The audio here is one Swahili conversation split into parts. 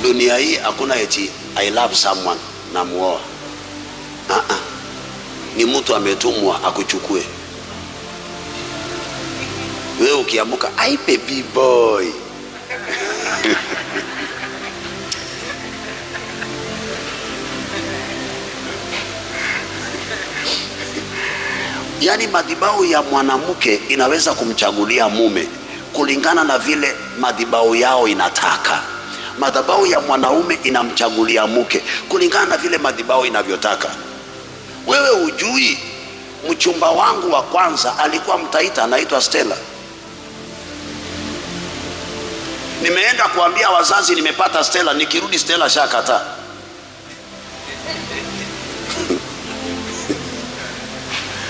Dunia hii hakuna eti I love someone namuoa. Ah ah. Ni mtu ametumwa akuchukue. Wewe ukiamuka, ai baby boy. Yaani madhabahu ya mwanamke inaweza kumchagulia mume kulingana na vile madhabahu yao inataka. Madhabahu ya mwanaume inamchagulia mke kulingana na vile madhabahu inavyotaka. Wewe hujui, mchumba wangu wa kwanza alikuwa Mtaita, anaitwa Stella. Nimeenda kuambia wazazi nimepata Stella, nikirudi Stella shakataa.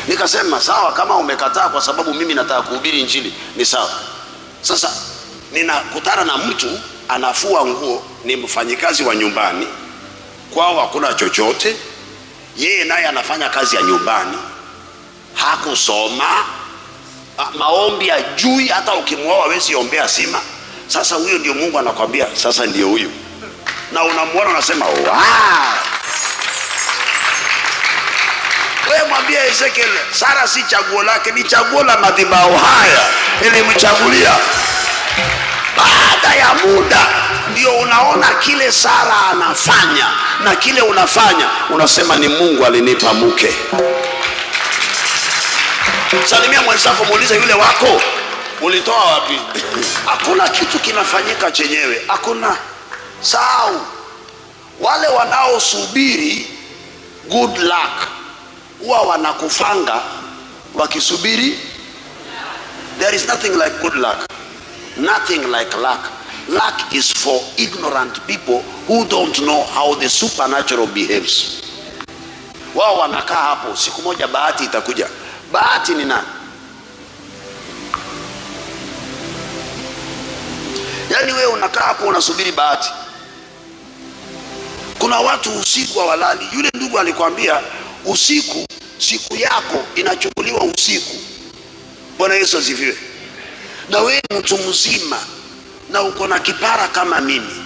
Nikasema sawa, kama umekataa kwa sababu mimi nataka kuhubiri Injili ni sawa. Sasa ninakutana na mtu anafua nguo, ni mfanyikazi wa nyumbani, kwao hakuna chochote, yeye naye anafanya kazi ya nyumbani, hakusoma, maombi hajui, hata ukimwoa hawezi ombea sima. Sasa huyo ndio Mungu anakwambia sasa ndio huyu, na unamuona unasema wow. Wewe mwambie Ezekiel, Sara si chaguo lake, ni chaguo la madhabahu haya ilimchagulia. Baada ya muda ndio unaona kile Sara anafanya na kile unafanya, unasema ni Mungu alinipa mke. Salimia mwenzako, muulize yule wako ulitoa wapi? Hakuna kitu kinafanyika chenyewe, hakuna. Sahau wale wanaosubiri good luck, huwa wanakufanga wakisubiri. There is nothing like good luck, nothing like luck. Luck is for ignorant people who don't know how the supernatural behaves. Wao wanakaa hapo, siku moja bahati itakuja. Bahati ni nani? Yaani wewe unakaa hapo unasubiri bahati. Kuna watu usiku hawalali. Yule ndugu alikwambia usiku, siku yako inachukuliwa usiku. Bwana Yesu asifiwe. Na wewe mtu mzima na uko na kipara kama mimi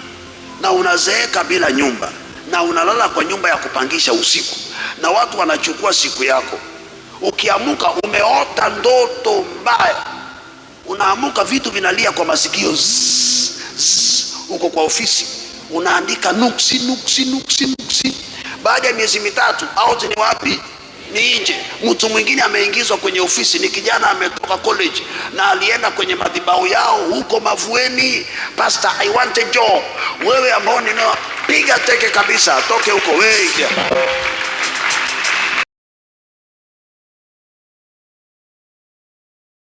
na unazeeka bila nyumba na unalala kwa nyumba ya kupangisha usiku na watu wanachukua siku yako. Ukiamuka umeota ndoto mbaya, unaamuka vitu vinalia kwa masikio zzz, zzz. Uko kwa ofisi unaandika nuksi nuksi nuksi nuksi. Baada ya miezi mitatu out ni wapi? Ni nje. Mtu mwingine ameingizwa kwenye ofisi, ni kijana ametoka college na alienda kwenye madhabahu yao huko Mavueni. Pastor, I want a job. Wewe ambao ninapiga teke kabisa, toke huko wewe, ingia.